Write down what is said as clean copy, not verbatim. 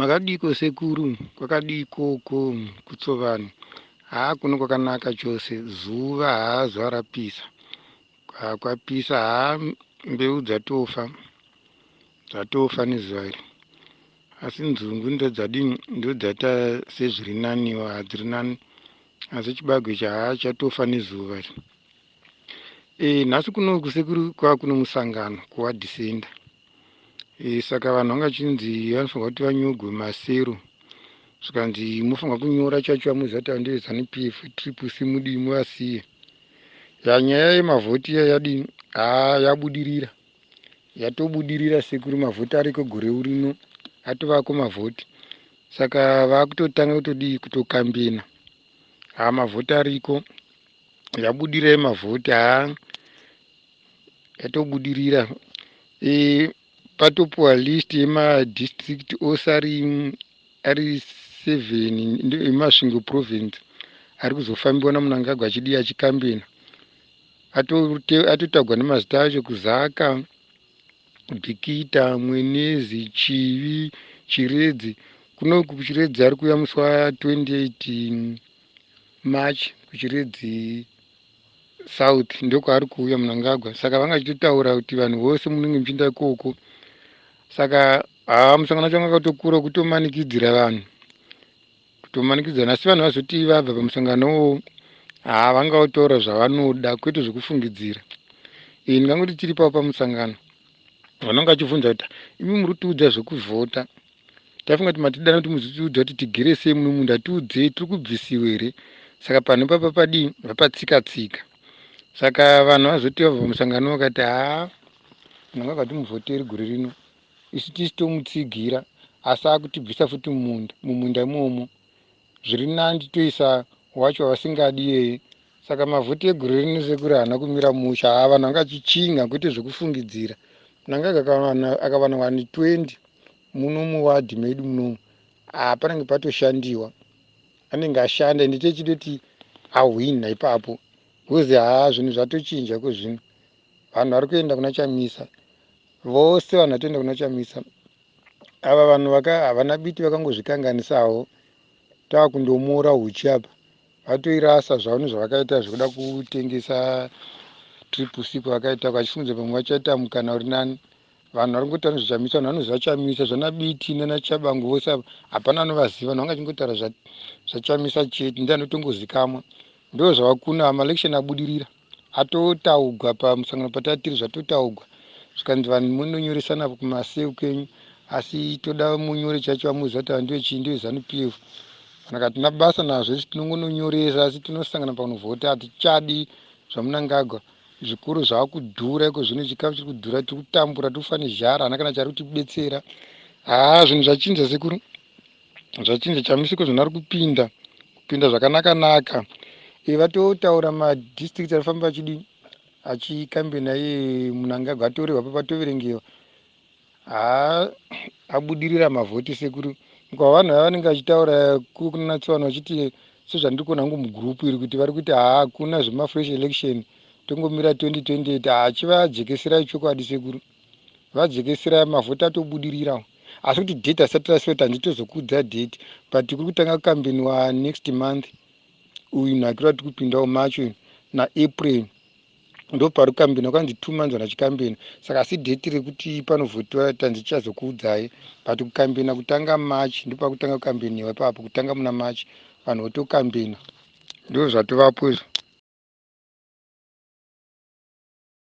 Makadiiko sekuru kwakadiikoko kuTsovani haa kuno kwakanaka chose zuva haa zuva rapisa kwapisa haa mbeu dzatofa dzatofa nezuva iri asi nzungu ndodzadini ndodzaita sezviri naniwo hadziri nani asi chibage ichi haa chatofa nezuva iri. E, nhasi kuno kusekuru kwakune musangano kuwadhisenda e, saka vanhu vanga chinzi vanofanirwa kuti vanyogwe masero zvikanzi mofanirwa kunyora chacho vamuziva kuti ava ndeveZanu PF Triple C mudii muvasiye yanyaya yemavhoti iya yadini haa yabudirira yatobudirira sekuru mavhoti ariko gore rino atovako mavhoti saka vakutotanga kutodii kutokambena haa mavhoti ariko yabudirira yemavhoti haa yatobudirira e, patopuwa list yemadistrict ose ari ari 7 eMasvingo Province ari kuzofambiwa naMnangagwa achidii achikambena atotagwa nemazita acho kuZaka Bikita Mwenezi Chivi Chiredzi kunoku kuChiredzi ari kuuya musi wa28 March kuChiredzi South ndokwaari kuuya Mnangagwa saka vanga vachitotaura kuti vanhu vose munenge muchienda ikoko saka haa musangano wacho wanga wakatokura kutomanikidzira vanhu kutomanikidzana asi vanhu vazoti vabva pamusangano uwowo haa vanga votaura zvavanoda kwete zvekufungidzira iyi ndingangoti tiri pavo pamusangano vanonga vachibvunza kuti imi muri kutiudza zvekuvhota Tafunga kuti matidana kuti muzitiudza kuti tigere sei muno munda tiudzei tiri kubvisiwa here saka panhu papa padii vapatsika tsika saka vanhu vazoti vabva pamusangano vakati haa munhu anga katimuvhoteri gore rino isu tisi tomutsigira asi akutibvisa futi mumunda mumunda imomo zviri nani toisa wacho wavasingadi iyeye saka mavhoti egore rino sekuri haana kumira musha haa vanhu vanga vachichinga kwete zvekufungidzira Mnangagwa akawana 120 muno muwadhi medu munomu ah, panenge patoshandiwa anenge ashanda ende techitoti ahwina ipapo because haa zvinhu zvatochinja ko zvino vanhu vari kuenda kuna Chamisa vose vanhu vatoenda kuna Chamisa ava vanhu vaka havana Biti vakangozvikanganisawo takundomora huchi apa vatoirasa zvavo nezvavakaita zvekuda kutengesa Triple C kwavakaita vachifunza pamwe vachaita mukana uri nani Vanhu vari kungotaura nezvaChamisa, vanhu vanoziva Chamisa, zvana Biti nana Chabangu vose ava hapana anovaziva. Vanhu vanga vachingotaura zvaChamisa chete, ndiye anotongozikamwa. Ndo zvavakuna maelection abudirira atotaugwa pamusangano patatiri zvatotaugwa zvikanzi vanhu munonyoresana kumaseu kwenyu asi toda munyore chacho vamuziva kuti ava ndiwe chii ndiwe Zanu PF kana katina basa nazvo isu tinongononyoresa asi tinosangana pakunovhota hatichadi zvaMnangagwa Zvikoro zvakudhura iko zvino chikafu chiri kudhura tiri kutambura tiri kufa nezhara hana kana chari kutibetsera haa zvinhu zvachinja sekuru zvachinja chamisiko zvino ari kupinda kupinda zvakanaka naka e vatotaura madistrict arifamba achidii achikambena iye Mnangagwa atorehwa papatoverengewa Haa abudirira mavhoti sekuru kwa vanhu vaya vanenge vachitaura kunatsa vanhu vachiti sezvandiri kuona hangu mugroup iri kuti vari kuti haa hakuna zvemafresh election tongomira 2028 haa chivajekeserai chokwadi sekuru vajekeserai mavhoti atobudirira asi kuti date asati rasota handitozokuudza date but kuri kutanga kukambeniwa next month uyu nhakiro atiri kupindawo macho naApril ndopari kukambena kwanzi 2 months vanhu vachikambena saka asi date rekuti panovhotiwa tanzi tichazokuudzai but kukambena kutanga March ndopakutanga kukambeniwa ipapo kutanga muna March vanhu votokambena ndo zvatovapo izvo.